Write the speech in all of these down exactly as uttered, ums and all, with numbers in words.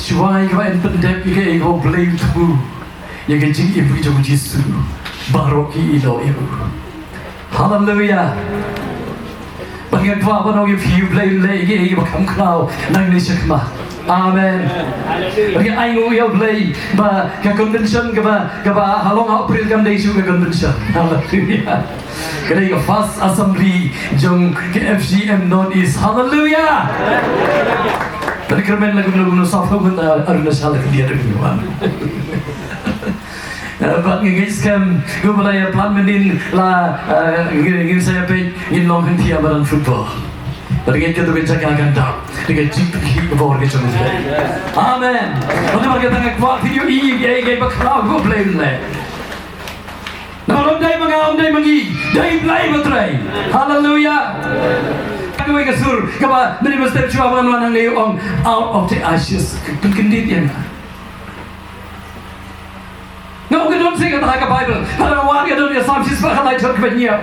Shuwa ïa kaba yn pyndep ïa kaei kaba U Blei u thmu, ïa ka jingim ka jong U Jisu, baroh ki ïehnoh ïa u. Haleluia. Bad nga kwah ban ong ïa phi, U Blei un leh ïa kaei kaba kham khraw nangne shakhmat. Amen. Bad nga ai nguh ïa U Blei ba ka convention kaba, kaba ha long ha April kam dei shuh ka convention. Haleluia. Ka dei ka first assembly jong ka F G M North East. Haleluia. Tadi kyrmen la kumno kumno, sa phew ngut, uh, Arunachal la khyndiat da kumno. Uh, bad nga ngeit skhem, kumba la ïa plan mynnin la, uh, ngin, ngin sa ïa peit, ngin long hynrei ha madan football. Bad nga ngeit kata ka jaka kan dap da ka jingpynkhiah ka bor ka jong U Blei. Amen. Bad namar kata nga kwah phi ïohi ïa kaei kaei ba khraw U Blei un leh. Namar ym dei ma nga, ym dei ma ngi, dei Blei ba trei. Haleluia. Kawei ka sur kaba mynnin mynstep shuwa ba ngan wan hangne u ong, out of the ashes. Pynkyndit ïa nga. Nga ong ka don shisha kata ha ka Baibl. Haba nga wad ka don ïa Salm shispah khatlai, dkhot kaba hynñiew.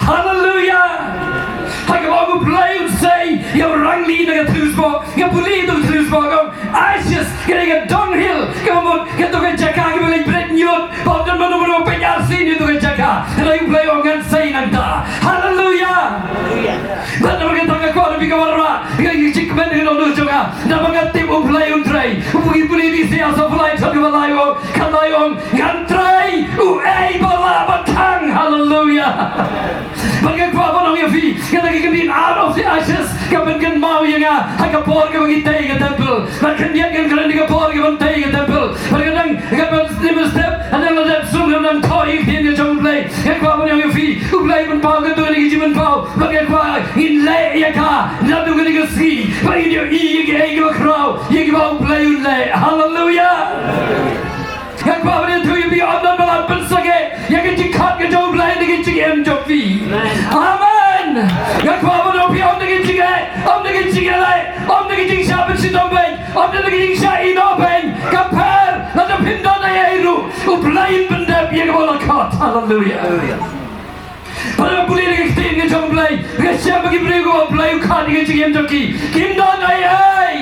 Haleluia. Ha kaba ong U Blei un sei ïa u rangli na ka thliewsbok, nga pule ïa ka thliewsbok, ka ong ashes, ka dei ka dunghill, kaba mut kato ka jaka kaba leit bret ñiut, ba ym don mano mano ba peit arsien ïa kato ka jaka. Hynrei U Blei u ong ngan sei nangta. Haleluia. Bad namar kata nga kwah ïa phi ka wanrah ïa ka jingkmen ka dohnud jong nga. Namar nga tip U Blei un trei. U pule, pule Isaïah saw phew lai, dkhot kaba lai, u ong, kata u ong, ngan trei uei ba lah ban khang. Haleluia. Bad nga kwah ban ong ïa phi, kata ka kyntien out of the ashes ka pynkynmaw ïa nga ha ka por kaba ngi tei ha ka temple. Bad khyndiat ngan kren ïa ka por kaba ngi tei ha ka temple. Bad ka dang, kaba mynstep, hadien la dep sum, ka dang thoh ïa ka ktien ka jong U Blei. Nga kwah ban ong ïa phi, U Blei u pynpaw katto katne ka jingpynpaw. Bad nga kwah ngin leh ïa ka naduh kane ka sngi, ba ngin ïohi ïa kaei kaba khraw, ïa kaba U Blei un leh. Haleluia. Nga kwah ban ïathuh ïa phi, ym don ba lah ban pynsangeh ïa ka jingkhot ka jong U Blei na ka jingim jong phi. Amen. Nga kwah ban ong ïa phi, ym da ka jingeh, ym da ka jingeh leh, ym da ka jingshah pynshitom beiñ, ym da ka jingshah ïehnoh beiñ, ka pher, lada phim don ei ei ruh, U Blei un pyndep ïa kaba u la khot. Haleluia. Phi la pule ïa ka ktien ka jong U Blei, phi shem ba ki briew kiba U Blei u khot ïa ka jingim jong ki, kim don ei ei.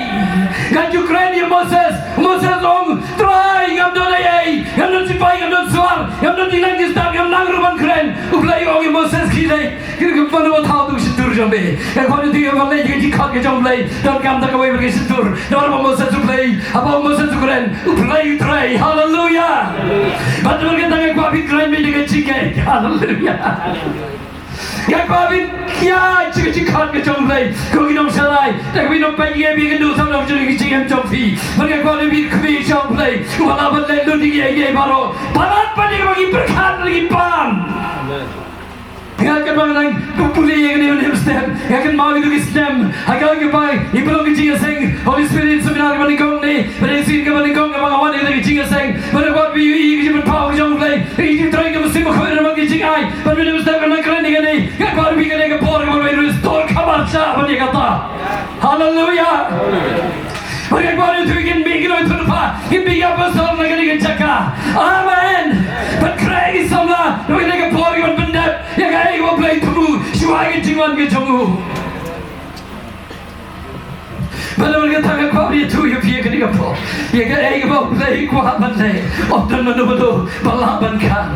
Ngan ju kren ïa u Moses, u Moses u ong, Trai, ngam don ei ei, ngam don shipai, ngam don shuwa, ngam don jingleh jingstad, ngam nang ruh ban kren. U Blei u ong ïa u Moses, khie leit, khie leit, mano ba thaw ïa ka shyntur jong me? Nga kwah ïathuh ïa phi, ban leh ïa ka jingkhot ka jong U Blei, donkam da kawei pat ka shyntur. Namar ba u Moses u Blei, haba u Moses u kren, U Blei u trei. Haleluia. Bad namar kata nga kwah phi kren beit da ka jingngeit. Haleluia. Nga kwah phi ïa ka jingkhot ka jong U Blei. Ko ki nongshakri, da kaba phi nongpeit ïa ka bynta ka jong ka jingim jong phi. Bad nga kwah phi khmih sha U Blei, uba lah ban leh lut ïa kiei kiei baroh. Palat pat ïa kaba ngi pyrkhat lane ngi pan. Amen. Nga kynmaw nga dang pule ïa kane mynstep, nga kynmaw ïa kito ki snem ha kaba ngi pynlong ka jingïaseng Holy Spirit Seminar kaba nyngkong ne, ba dei sien kaba nyngkong kaba nga wan ïa ka jingïaseng. Bad nga kwah phi ïohi ïa ka jingpynpaw ka jong U Blei, ïa ka jingtrei ka mynsiem bakhuid, namar ka jingai. Bad mynstep nga dang kren ïa kane, nga kwah phi, kane ka por kaba U Blei u restore, kaba shah ban ïa kata. Haleluia. Bad nga kwah ïathuh ïa ngi, ki nongïathuhlypa, ngi phi ïa pastor na kane ka jaka. Amen. Bad kren ïa ki samla na kane ka por, ban pyndep ïa kaei kaba U Blei u thmu shuwa ïa ka jingwan ka jong u. Bad namar kata nga kwah ban ïathuh ïa phi ïa kane ka por, ïa kaei kaba U Blei u kwah ban leh, ym don mano mano ba lah ban khang.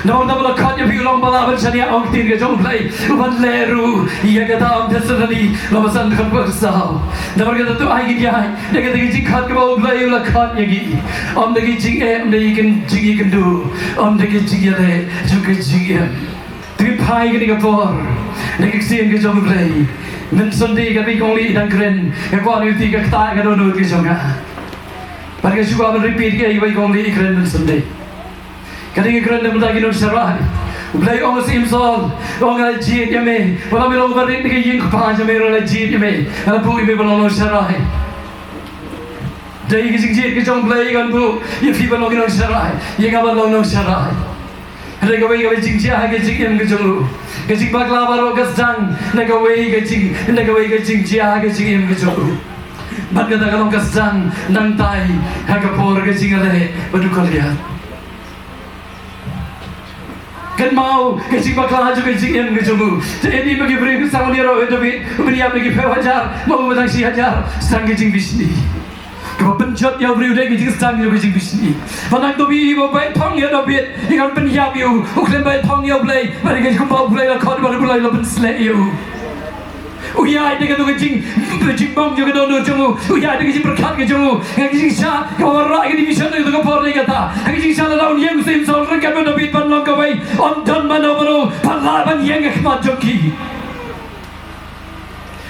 Namar kata ba la khot ïa phi u long ba lah ban shaniah, ong ktien ka jong U Blei, u ban leh ruh ïa kata, ong Thessaloni lyngba san dkhot khatwei. Namar kata to ai ngin ïaid da kata ka jingkhot kaba U Blei u la khot ïa ngi. Ym da ka jingeh, ym da ka jingïakynduh, ym da ka jingïaleh jong ka jingim. To ngin phai kane ka por na ka ktien ka jong U Blei. Mynta Sunday ka dei kong lei dang kren, nga kwah ïa u ti ka kata ka dohnud ka jong nga. Bad nga shu kwah ban repeat ka ïa kong lei kren mynta Sunday. Ka dei ka kren na ka bynta ki nongsharai. U Blei u ong ha u Syiem Saul, u ong nga la jied ïa me, ba la me long u barit na ka ïing kpa jong me, nga la jied ïa me, nga la buh ïa me ban long nongsharai. Dei ka jingjied ka jong U Blei kan buh ïa phi ban long nongsharai, ïa nga ban long nongsharai. Hynrei kawei ka jingjia ha ka jingim ka jong u. Ka jingbakla baroh ka sdang na kawei ka jing, na kawei ka jingjia ha ka jingim ka jong u. Bad kata ka long ka sdang nangtai ha ka por ka jingïaleh bad u Goliath. Kynmaw ka jingbakla jong ka jingim ka jong u. Te ïa ki briew ki sdang ban ïaroh ïa u David, u pynïap da ki phew hajar, ma u ba tang shi hajar, sdang ka jingbishni. Kaba pynjot ïa u briew dei ka jingsdang ïa ka jingbishni. Ba nang to bi ba u bai thong ïa u David, ïa ka ban pynïap ïa u, u khlem bai thong ïa U Blei, ba dei ka jingkynmaw U Blei la khot, ba U Blei la pynsleh ïa u. U ïaid da kato ka jing, jingbong jong ka dohnud jong u. U ïaid da ka jingpyrkhat ka jong u. Nga ka jingshah kaba wanrah ka division ha kato ka por dei kata. Nga ka jingshah lada un ïeng u Syiem Saul ryngkat bad u David ban long kawei, ym don mano mano ba lah ban ïeng ha khmat jong ki.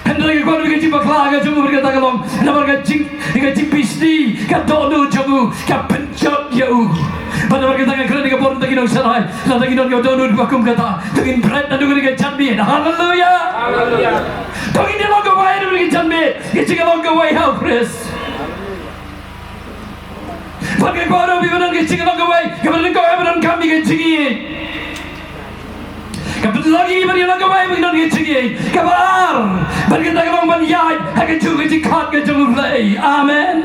Hynrei ka kwah ka jingbakla ka jong u bad kata ka long namar ka jing, ka jingbishni ka dohnud jong u ka pynjot ïa u. Bad namar kata nga kren ïa ka bor na ki nongsharai, lada ngi don ka dohnud ba kum kata, to ngin bret naduh kane ka janmiet. Haleluia. Haleluia. To ngin ïa long kawei naduh kane ka janmiet, ka jinglong kawei ha U Khrist. Bad ka kwah ruh ba don ka jinglong kawei, kaba don kawei, ba donkam ïa ka jingïeit. Ka pynlong ïa ngi ban ïalong kawei, ban don ka jingïeit. Kaba ar, ban kata ka long ban ïaid ha kajuh ka jingkhot ka jong U Blei. Amen.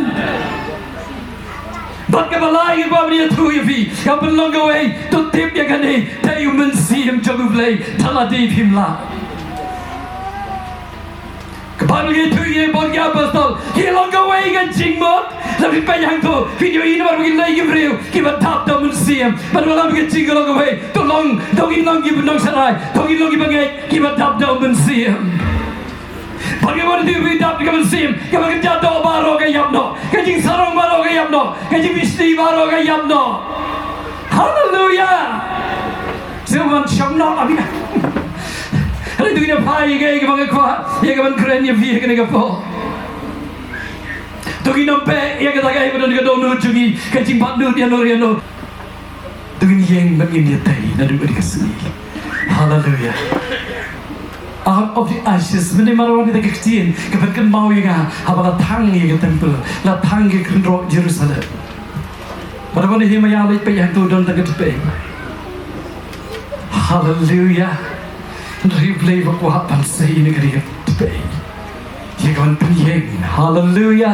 Bad kaba lai, ka kwah ban ïathuh ïa phi, ka pynlong kawei, to tip ïa kane, dei u Mynsiem jong U Blei, da lade phim lah. Ka Baibl ka ïathuh ïa ngi ba ki apostol ki long kawei ka jingmut. Lada phi peit hangto phin ïohi namar ba kin leit ki briew kiba dap da u Mynsiem. Bad lada ka jingkylli long kawei, to long, to ngin long ki nongsharai, to ngin long kiba ngeit, kiba dap da u Mynsiem. Bad ka mut ba dap da u Mynsiem, kaba kynja doh baroh ka ïap noh, ka jingsarong baroh ka ïap noh, ka jingbishni baroh ka ïap noh. Haleluia. Sngewbha ban shong noh, amen. Hynrei to ngin ïa phai ïa kaei kaba nga kwah ïa kaban kren ïa phi ha kane ka por. To ngin ym peit ïa kata kaei ba don ha ka dohnud jong ngi, ka jingbatnud ïano ïano. To ngin ïeng bad ngin ïatei naduh kane ka sngi. Haleluia. Out of the ashes, mynta mar wan ïa ka ktien ka ban kynmaw ïa nga haba la thang ïa ka temple, la thang ïa ka kynroh Jerusalem. Bad haba u Nehemaïah u leit peit hangto, don tang ka tpei. Haleluia. Hynrei U Blei u kwah ban sei ïa kane ka tpei, ïa ka ban pynïeng. Haleluia.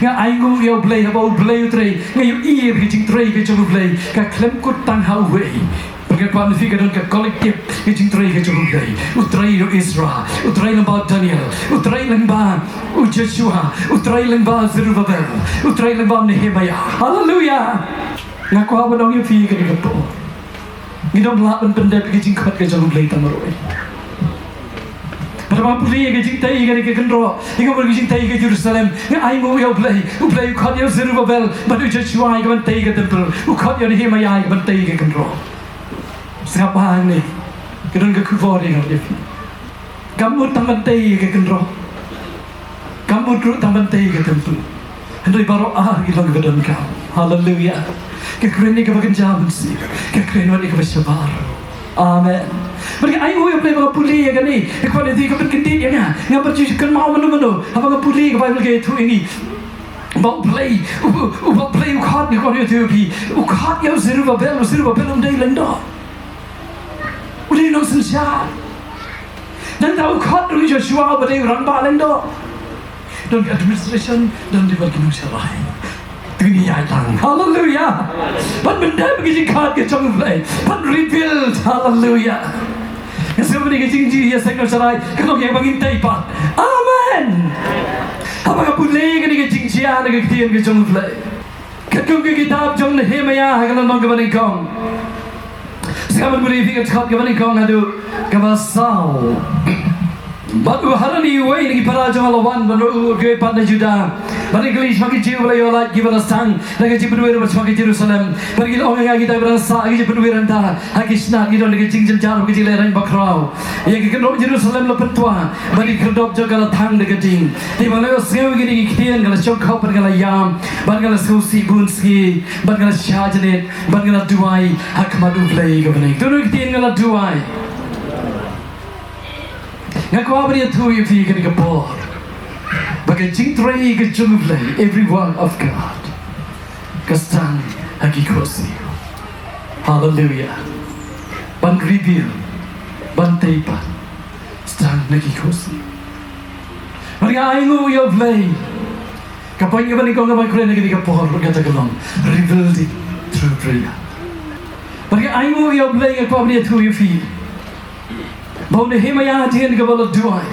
Nga ainguh ïa U Blei, haba U Blei u trei, nga ïohi ïa ka jingtrei ka jong U Blei, ka khlem kut tang ha uwei. Bad nga kwah ban ong ïa phi, ka don ka collective ka jingtrei ka jong U Blei. U trei lyngba u Ezra, u trei lyngba u Daniel, u trei lyngba u Joshua, u trei lyngba u Zerubbabel, u trei lyngba u Nehemaïah. Haleluia. Nga kwah ban ong ïa phi ha kane ka por, ngin ym lah ban pyndep ïa ka jingkhot ka jong U Blei tang marwei. Bad haba nga pule ïa ka jingtei ïa kane ka kynroh, ïa ka, ka jingtei ïa ka Jerusalem, nga ainguh ïa U Blei. U Blei u khot ïa u Zerubbabel bad u Joshua ïa ka ban tei ïa ka temple. U khot ïa u Nehemaïah ïa ka ban tei ïa ka kynroh. Sngap bha hangne, ka don ka khubor ïa nga ïa phi. Kam mut tang ban tei ïa ka kynroh, kam mut ruh tang ban tei ïa ka temple. Hynrei baroh ar ki long kiba donkam. Haleluia. Ka kren ïa kaba kynja mynsiem, ka kren wat ïa kaba shabar. Amen. Bad nga ainguh ïa U Blei ba nga pule ïa kane, ka kwah ïa ka ban kyndit ïa nga. Ngam pat ju kynmaw mano mano haba nga pule ïa ka Baibl ka ïathuh ïa ngi ba U Blei, u, u, ba U Blei u khot, nga kwah ïathuh ïa phi, u khot ïa u Zerubbabel, u Zerubbabel um dei lyngdoh. U dei u nongsynshar. Nangta u khot ruh ïa u Joshua uba dei u rangbah lyngdoh. Don ka administration, don dei bad ki nongsharai. To ngin ïaid lang. Haleluia. Ban pyndep ïa ka jingkhot ka jong U Blei. Ban rebuild. Haleluia. Nga sngewbha ba ka jingïaseng nongsharai ka long ïa ba ngin tei pat. Amen. Haba nga pule ïa kane ka jingjia na ka ktien ka jong U Blei, katkum ka kitab jong u Nehemaïah ha ka lynnong kaba nyngkong, Ka ban buri phi ka dkhot kaba nyngkong haduh kaba saw. Bad u Hanani uwei na ki para jong nga u la wan, bad u ong, Ko Juda, bad u kylli sha ki Jiw ba la ïoh lait kiba la sdang na ka jingpynwir bad sha ki Jerusalem. Bad ki la ong ha nga, Kitai ba dang sah ha ka jingpynwir hangta ha ki shnat, ki don da ka jingjynjar bad ka jinglehrain bakhraw. Ïa ka kynroh Jerusalem la pyntwa bad ka khyrdop jong ka la thang da ka ding. Te ba nga la ïohsngew ïa kine ki ktien, nga la shongkop bad nga la ïam bad nga la sngewsih bun sngi bad nga la shah jynit bad nga la duwai ha khmat U Blei uba ha bneng. Te kine ki ktien, nga la duwai. Nga kwah ban ïathuh ïa phi kane ka por ba ka jingtrei ka jong U Blei, every work of God, ka sdang ha ki khohsiew. Haleluia. Ban rebuild, ban tei pat, sdang na ki khohsiew. Bad nga ainguh ïa U Blei. Ka point kaba nyngkong kaba nga kren ha kane ka por bad kata ka long rebuilding through prayer. Bad nga ainguh ïa U Blei, nga kwah ban ïathuh ïa phi ba u Nehemaïah hadien kaba u la duwai,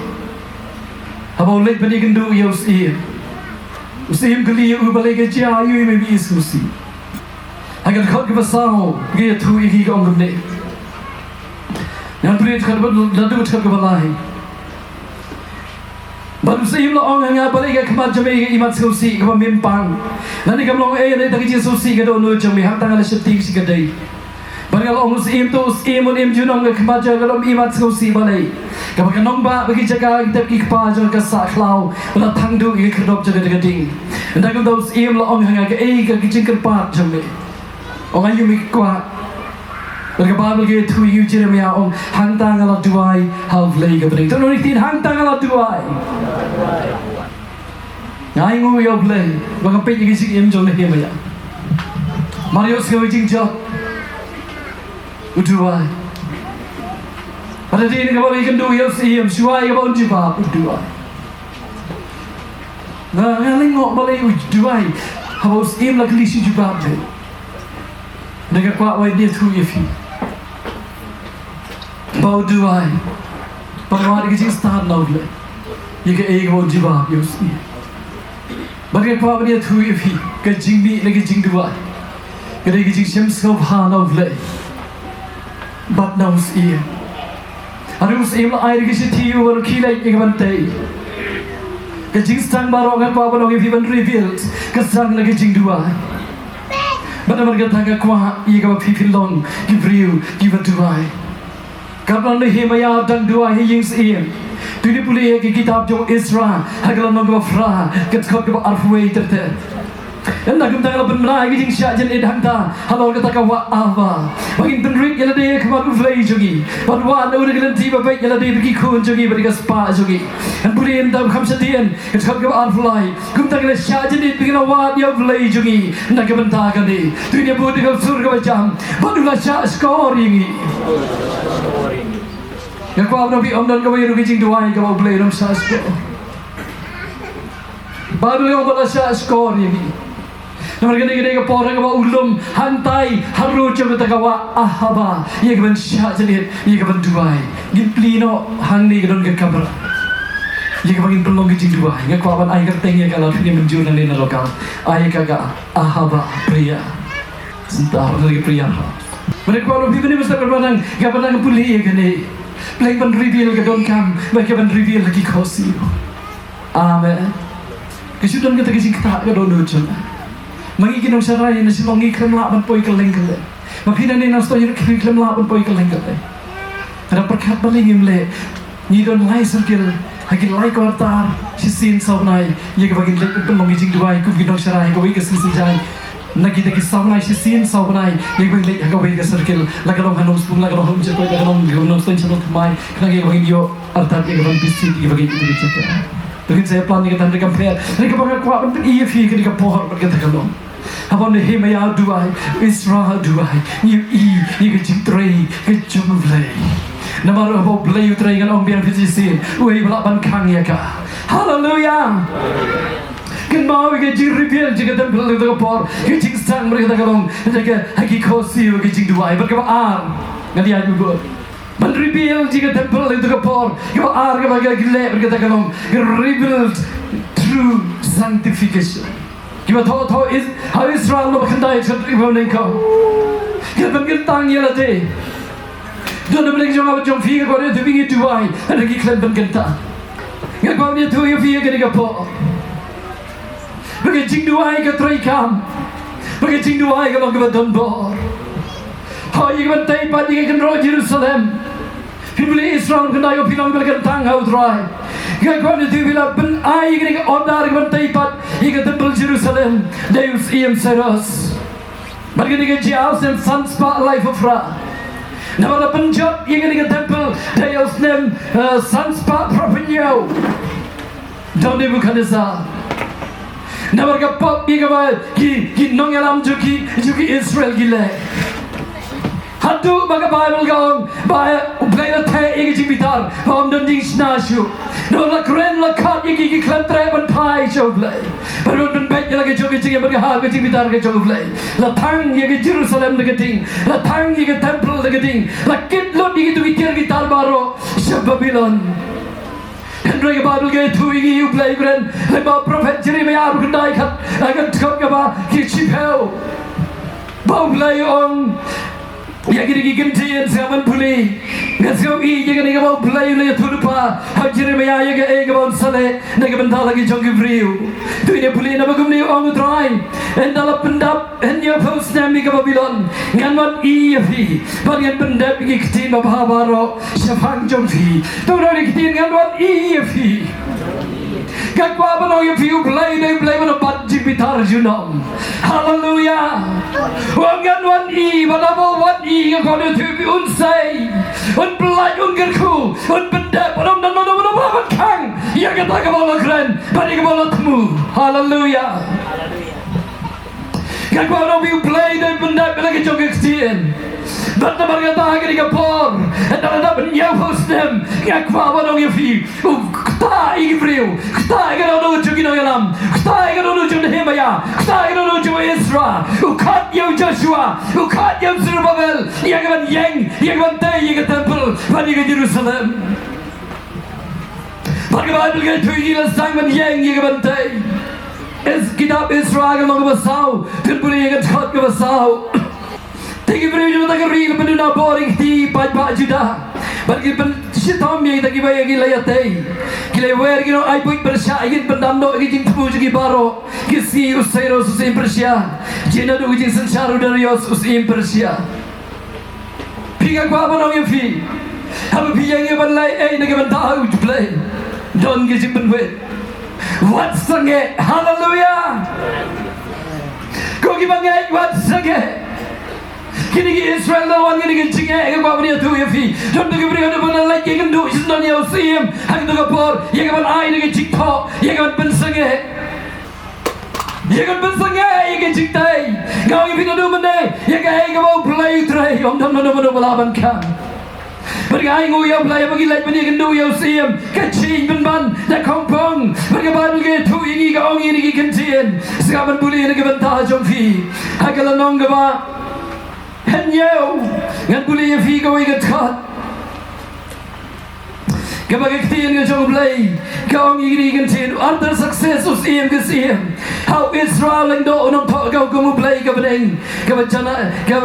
haba u leit ban ïakynduh ïa u syiem, u syiem u kylli ïa u balei ka jia, ïa u, ïa me, me isngewsih. Ha ka dkhot kaba saw nga ïathuh ïa ki, ka ong kumne. Ngan pule dkhot kaba, naduh dkhot kaba lai. Bad u syiem u la ong ha nga, balei ka khmat jong me ka imat sngewsih kaba mim pang? Lane kam long ei lei tang ka jingsngewsih ka dohnud jong me, hangta nga la sheptieng shikatdei. Bad nga la ong, u syiem, to u syiem, un im junom, ka khmat jong nga ka dang imat sngewsih balei? Kaba ka nongbah bad ki jaka, ki tep ki kpa jong nga ka sah khlaw, bad la thang duh ïa ka khyrdop jong nga da ka ding. Ynda kumta u syiem u la ong ha nga, kaei ka jingkyrpad jong me? Ong, aiu me kwah? Bad ka Baibl ka ïathuh ïa ngi, u Jeremaïah u ong, hangta nga la duwai ha U Blei uba ha bneng. To kynnoh ïa ki, hangta nga la duwai. Nga ainguh ïa U Blei ba nga peit ïa ka jingim jong u Nehemaïah. Mar ïohsngew ïa ka jingjop, u duwai. Bad hadien kaba u ïakynduh ïa u syiem, shuwa ïa kaba un jubab, u duwai. Nga, nga lyngngoh balei u duwai haba u syiem u la kylli shi jubab de. Nga kwah ban ïathuh ïa phi ba u duwai, ba u wad ïa ka jingstad na U Blei ïa kaei kaba un jubab ïa u syiem. Bad nga kwah ban ïathuh ïa phi, ka jingmih na ka jingduwai ka dei ka jingshem sngewbha na U Blei bad na u syiem. Hynrei u syiem u la ai da ka shithi, u ong, khie leit ïa ka ban tei. Ka jingsdang baroh, nga kwah ban ong ïa phi, ban rebuild ka sdang na ka jingduwai. Bad namar kata nga kwah ïa kaba phi phin long ki briew kiba duwai. Katba u Nehemaïah u dang duwai ha ïing syiem, to ngin pule ïa ka kitab jong u Ezra ha ka lynnong kaba phra, ka dkhot kaba arphew wei ter ter. Ynda kumta nga la pynbna ïa ka jingshah jynit hangta halor kata ka wah Ahava, ba ngin pynrit ïa lade ha khmat U Blei jong ngi, ban wad na u da ka lynti ba beit ïa lade bad ki khun jong ngi bad ïa ka spah jong ngi. Ngan pule ynda kham shadien, ka dkhot kaba arphew lai. Kumta ngi la shah jynit bad ngi la wad ïa U Blei jong ngi na ka bynta kane. To ngin ïa bud da ka sur kaba jam, bad u la shah shkor ïa ngi. Nga kwah ban ong ïa phi, ym don kawei ruh ka jingduwai kaba U Blei un ym shah shkor. Baibl ka ong ba la shah shkor ïa ngi. Namar kane ka dei ka por kaba u lum hangtai harud jong kata ka wah Ahava ïa ka ban shah jynit, ïa ka ban duwai. Ngin plie noh hangne, ka don ka kamra ïa kaba ngin pynlong ka jingduwai. Nga kwah ban ai kyrteng ïa ka, lada phi mynjur nangne na local, ai ïa ka ka Ahava Prayer Center, ka Prayer House. Bad nga kwah lada phi mynta mynstep kaba nang, kaba nang pule ïa kane. Blei ban rebuild ka donkam, ba ka ban rebuild ki khohsiew. Amen. Ka shu don kata ka jingktah ka dohnud jong nga. Ma ngi ki nongsharai na Shillong ngi khlem lah ban poi kylleng kylleng. Ma phi nangne na Nongstoiñ ruh phi khlem lah ban poi kylleng kylleng. Ka dang pyrkhat balei ngim leh. Ngi don lai circle, ha ki lai quarter, shisien saw bnai ïa kaba ngin leit pynlong ki jingduwai kum ki nongsharai ha kawei ka sngi synshar. Na kita ki saw bnai, shisien saw bnai ïa kaba ngin leit ha kawei ka circle, la ka long ha Nongspung, la ka long ha Umjyrkoit, la ka long ha Nongstoiñ, Shanong Thymmai, khnang ïa kaba ngin ïoh artat ïa ka ban visit ïa kaba ngin ïoh ïa ka jaka. Te ngin sa ïa plan ïa kata, hynrei kam pher, hynrei kaba nga kwah ban pyni ïa phi kane ka por bad kata ka long. Haba u Nehemaïah u duwai, u Ezra u duwai, ngi ïohi ïa ka jingtrei ka jong U Blei. Namar haba U Blei u trei, ngan ong biang phi shisien, uei ba lah ban khang ïa ka? Haleluia. Kynmaw ïa ka jingrebuild jong ka temple ha kata ka por, ka jingsdang bad kata ka long, ha ki khohsiew ka jingduwai. Bad kaba ar, ngan ïa bud. Ban rebuild jong ka temple ha kata ka por, kaba ar kaba ngi leh bad kata ka long, ka rebuild through sanctification. Kiba thoh thoh Is-, ha Israel, naba khyndai, khyndai, kaba nyngkong. Kiba kyntang ïa lade. Don na pdeng jong nga bad jong phi, nga kwah ban ïathuh ïa phi, ngi duwai hynrei ngi khlem pynkynta. Nga kwah ban ïathuh ïa phi ha kane ka por ba ka jingduwai ka treikam, ba ka jingduwai ka long kaba don bor. Hooid, ïa ka ban tei pat ïa ka kynroh Jerusalem. Phi pule Israel, kynda ïoh phi long kiba la kyntang ha U Trai. Nga kwah ban ïathuh ïa phi, la pyn-ai ïa kane ka order ka ban tei pat ïa ka templ Jerusalem da u Syiem Cyrus. Bad kane ka jia ha u snem san spah laiphew phra. Namar la pynjot ïa kane ka templ da ïa u snem, eh, san spah phra phew hynñiew da u Nebukhadnessar. Namar ka pop ïa kaba ki, ki nongïalam jong ki, jong ki Israel ki leh. Haduh ba ka Baibl ka ong ba U Blei u la theh ïa ka jingbitar ba ym don jingshna shuh. Namar la kren, la khot ïa ki, ki khlem treh ban phai sha U Blei. Bad ban pynbeit ïa la ka jong ka jingim bad ka hap ka jingbitar ka jong U Blei. La thang ïa ka Jerusalem da ka ding, la thang ïa ka templ da ka ding, la kit lut ïa kito ki tiar ki tar baroh sha Babilon. Hynrei ka Baibl ka ïathuh ïa ngi, U Blei u kren lyngba u prophet Jeremiah, arphew khyndai, khat, eh, ka dkhot kaba shiphew, ba U Blei u ong ïa kine ki ktien, sngap ban pule. Nga sngew ïeit ïa kane kaba U Blei u la ïathuh lypa ha u Jeremiah ïa kaei kaba un sa leh na ka bynta la ki jong ki briew. To ngin ïa pule, naba kumne u ong U Trai: Ynda la pyndap hynñiewphew snem ïa ka Babilon, ngan wan ïa phi bad ngan pyndep ïa ki ktien babha baroh shaphang jong phi. To ngin ïa ktien, ngan wan ïa phi. Nga kwah ban ong ïa phi, U Blei u dei U Blei uba bat jingbitar junom. Haleluya. U ong ngan wan ïa, bad haba u wan ïa, nga kwah ban ïathuh ïa phi, un sei, un pyllait, un kyrkhu, un pyndep, un ym don mano mano ba lah ban khang ïa kata kaba u la kren bad ïa kaba u la thmu. Haleluya. Nga kwah ban ong ïa phi, U Blei u dei U Blei uba pyndep ïa la ki jong ki ktien. Bad namar kata ha kane ka por, ynda la dap hynñiewphew snem, nga kwah ban ong ïa phi, u ktah ïa ki briew, ktah ïa ka dohnud jong ki nongïalam, ktah ïa ka dohnud jong u Nehemiah, ktah ïa ka dohnud jong u Ezra, u khot ïa u Joshua, u khot ïa u Zerubbabel, ïa ka ban ïeng, ïa ka ban tei ïa ka templ bad ïa ka Jerusalem. Bad ka Baibl ka ïathuh ïa ngi la sdang ban ïeng ïa ka ban tei. Kitab Ezra ka lynnong kaba saw, to ngin pule ïa ka dkhot kaba saw. Te ki briew jong kata ka ri la pynduna bor ïa ki kti paidbah Judah, bad ki pynshitom ïa kita kiba ïa ki la ïatei. Ki la wer ïa ki nongai buit pyrshah ïa ki, pyndam noh ïa ki jingthmu jong ki baroh, ki sngi u Cyrus u syiem Persia. Jin naduh ki jingsynshar u Darius u syiem Persia. Phi, nga kwah ban ong ïa phi, haba phi ïeng ïa ban leh ei na ka bynta U Blei, don ka jingpynwit. Wat sangeh. Haleluya. Ko kiba ngeit, wat sangeh. Kine ki Israel la wan kine ki jingeh, nga kwah ban ïathuh ïa phi. Don ki briew, haba la leit ïakynduh shisien ïa u syiem ha kata ka por, ïa ka ban ai na ka jingthoh, ïa ka ban pynsangeh. Ïa ka ban pynsangeh ïa ka jingtei. Nga ong ïa phi naduh mynne, ïa kaei kaba U Blei u trei, ym don mano mano ba lah ban khang. Bad nga ainguh ïa U Blei ba ki leit ban ïakynduh ïa u syiem, ka jingpynban da khongpong. Bad ka Baibl ka ïathuh ïa ngi, ka ong ïa ngi ki ktien. Sngap ban pule na ka bynta jong phi ha ka lynnong kaba hynñiew, ngan pule ïa phi kawei ka dkhot. Kaba ka ktien ka jong U Blei ka ong ïa kine ki ktien: U Artaxerxes u syiem ka syiem, ha u Ezra u lyngdoh u nongthoh ka hukum U Blei ka bneng kaba janai, ka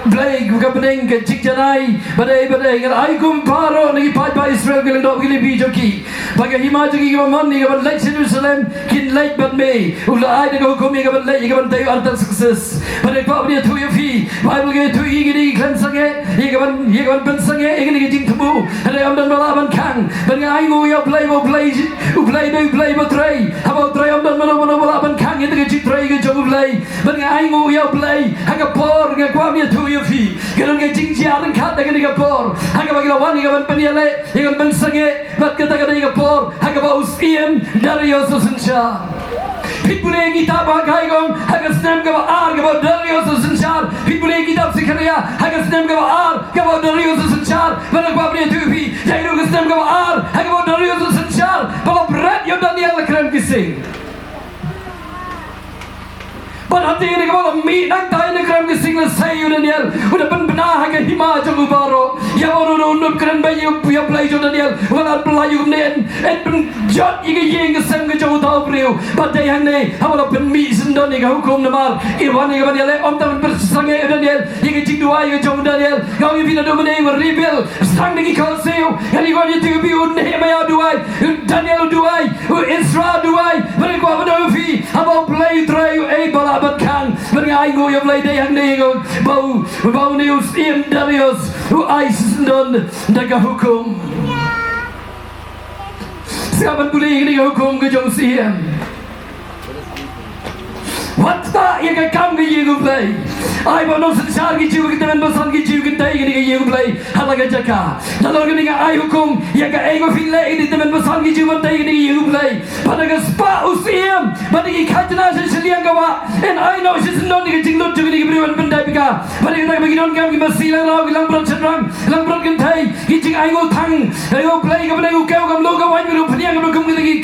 Blei ka bneng ka jingjanai, bad ei bad ei, nga la ai hukum baroh na ki paidbah Israel, ki lyngdoh ki lipi jong ki, ba ka hima jong ki kiba mon ïa ka ban leit sha Jerusalem kin leit bad me. U la ai da ka hukum ïa ka ban leit ïa ka ban tei u Artaxerxes. Bad nga kwah ban ïathuh ïa phi, Baibl ka ïathuh ïa ngi, ngi khlem sangeh ïa ka ban, ïa ka ban pynsangeh ïa kane ka jingthmu. Hynrei ym don ba lah ban khang. Bad nga ainguh ïa U Blei, ba U Blei, U Blei dei U Blei ba trei. Haba u trei ym don mano mano ba lah ban khang ïa ka jingtrei ka jong U Blei. Bad nga ainguh ïa U Blei ha ka por, nga kwah ban ïathuh ïa phi, ka don ka jingjia ryngkat ha kane ka por ha kaba ki la wan ïa ka ban pynïaleh, ïa ka ban pynsangeh. Bad kata ka dei ka por ha kaba u syiem Darius u synshar. Phi pule ïa kitab Haggai ka ong ha ka snem kaba ar kaba u Darius u synshar. Phi pule ïa kitab Sekhariah ha ka snem kaba ar kaba u Darius u synshar. Bad nga kwah ban ïathuh ïa phi, ïa ka snem kaba ar ha kaba u Darius u synshar, ba la bret ïa u Daniel na kren ki sing. Bad hadien kaba la mih nangta na kren ka sing lehse ïa u Daniel, u da pynbna ha ka hima jong u baroh. Ïa baroh u nut kren bad ïa u Blei jong u Daniel, u la pyllait ïa u Daniel. Yn pynjot ïa ka ïing ka sem ka jong uta u briew. Bad dei hangne haba la pynmih shen don ïa ka hukum namar i wan ïa ka ban ïaleh, ym tang ban pynsangeh u Daniel ïa ka jingduwai ka jong u Daniel. Nga ong ïa phi naduh mynne u rebuild. Sdang da ki khaw siew, nga ong ïa phi u Nehemiah u duwai, u Daniel u duwai, u Ezra u duwai. Bad nga kwah ban ong ïa phi, haba U Blei u trei, uei ba lah ban khang? Bad nga ainguh ïa U Blei dei hangne ba u, ba une u syiem Darius u ai shen don da ka hukum. Sngap ban pule ïa kane ka hukum ka jong u syiem. Wat spah ïa ka kam ka ïing U Blei. Ai ba u nongsynshar ki Jiw, ki tymmen basan ki Jiw kin tei kane ka ïing U Blei ha la ka jaka. Nalor kane nga ai hukum ïa kaei ba phin leh, ïa ki tymmen basan ki Jiw ban tei kane ka ïing U Blei. Bad da ka spah u syiem bad da ki khajna sha shiliang ka wah, yn ai noh shisien don ïa ka jinglut jong kine ki briew ban pyndep ïa ka. Bad ïa kata kaba ki donkam ki masi, langbrot, ki langbrot shynrang, langbrot kynthei, ki jingainguh thang ïa U Blei, ka bneng u kew kam luh, ka waiñ ruh pynïang, ka bneng kum kita ki,